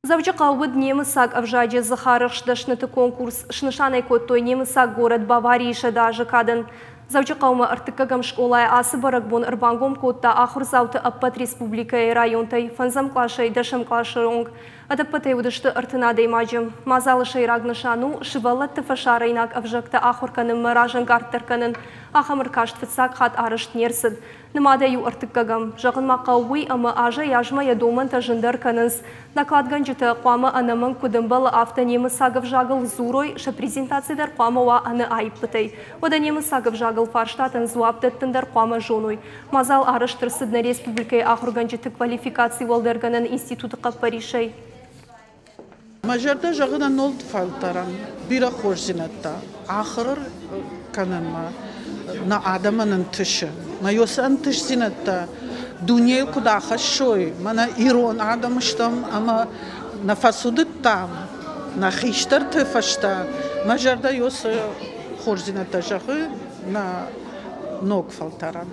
Дзӕуджыхъӕуы уыд немыцаг ӕвзаджы дзыхарӕхст дӕсныты конкурс. Снысан ӕй кодтой немыцаг горӕт Баварийы 100 азы кадӕн. Дзӕуджыхъӕумӕ ӕртыккӕгӕм скъолайы ацы бӕрӕгбон ӕрбангом кодта ахуырдзауты ӕппӕт республикӕйы районтӕй фӕндзӕм къласӕй дӕсӕм къласы онг. Ӕдӕппӕтӕй уыдысты 30 адӕймаджы. Мадзалы сӕйраг нысан у сывӕллӕтты фӕсарӕйнаг ӕвзӕгтӕ ахуыр кӕнынмӕ разӕнгарддӕр кӕнын. Ахӕм ӕркаст фыццаг хатт арӕзт не рцыд. Нымадӕй у ӕртыккӕгӕм. Зӕгъын ма хъӕуы уый, ӕмӕ азӕй-азмӕ йӕ домӕнтӕ зындӕр кӕнынц. Докладгӕнджытӕ хъуамӕ ӕнӕмӕнг куыд ӕмбӕлы, афтӕ немыцаг ӕвзагыл дзурой, сӕ презентаци дӕр хъуамӕ уа ӕнӕ аиппытӕй. Уӕдӕ немыцаг ӕвзагыл фарстатӕн дзуапп дӕттын дӕр хъуамӕ зоной. Мадзал арӕзт ӕрцыд нӕ республикӕйы ахуыргӕнджыты квалификаци уӕлдӕргӕнӕн институты хъӕппӕрисӕй. Мӕ зӕрдӕ зӕгъы нӕ ног фӕлтӕрӕн бирӕ хорздзинӕдтӕ ахуыр кӕнынмӕ нӕ адӕмӕн ӕнтысы. Мӕ уыцы ӕнтыстдзинӕдтӕ дунейыл куыд ахӕссой, мӕнӕ ирон адӕм стӕм ӕмӕ нӕ фӕцудыдтам нӕ хистӕрты фӕстӕ. Мӕ зӕрдӕ уыцы хорздзинӕдтӕ зӕгъы нӕ ног фӕлтӕрӕн.